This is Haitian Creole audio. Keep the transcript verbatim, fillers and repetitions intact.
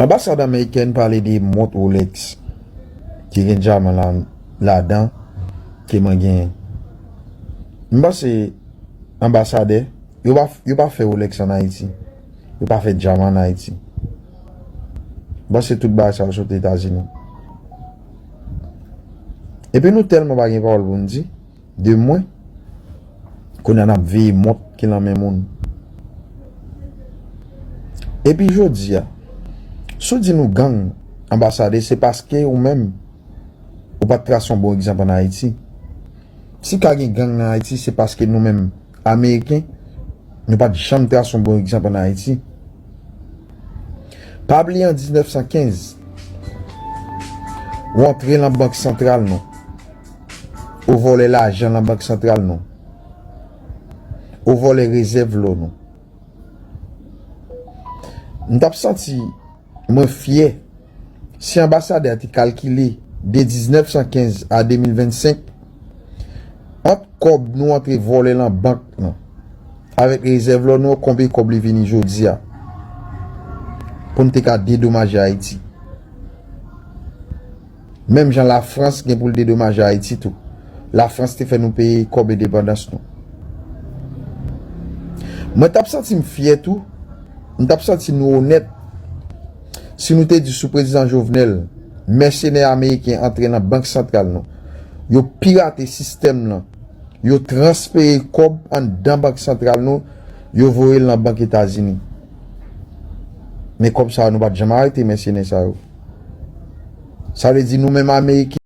Anbasad amerikèn pale de mont Rolex ki gen dyaman la, ladan ke mwen genyen. M panse anbasadè, yo pa, yo pa fè Rolex ann Ayiti. Yo pa fè dyaman ann Ayiti. M panse tout bagay sa yo sot Etazini. Epi nou tèlman pa gen pawòl pou n di de mwen. Kounye a n ap veye mont ki nan men moun. Epi jodi a, si w di nou gang, anbasadè, se paske ou menm, ou pa t trase yon bon egzanp ann Ayiti. Si ka gen gang nan Ayiti, se paske nou menm, Ameriken, nou pa t janm trase yon bon egzanp ann Ayiti. Pa bliye an diznèf san kenz, ou antre nan bank santral nou. Ou vòlè lajan nan bank santral nou. Ou vòlè rezèv lò nou. M t ap santi mwen fyè si anbasadè a te kalkile de diznèf san kenz a de mil vennsenk, ant kòb nou antre vòlè nan bank lan avèk rezèv lò nou, konbyen kòb li vini jodi a pou n te ka dedomaje Ayiti. Menm jan Lafrans gen pou l dedomaje Ayiti tou. Lafrans te fè nou peye kòb endepandans nou. Mwen t ap santi m fyè tou, m t ap santi nou onèt si nou te di sou prezidan Jovenel, mèsenè ameriken antre nan bank santral nou. Yo pirate sistèm lan. Yo transfere kòb anndan bank santral nou, yo voye l nan bank Etazini. Men kòb sa yo, nou pa t janm arete mèsenè sa yo. Sa vle di nou menm Ameriken,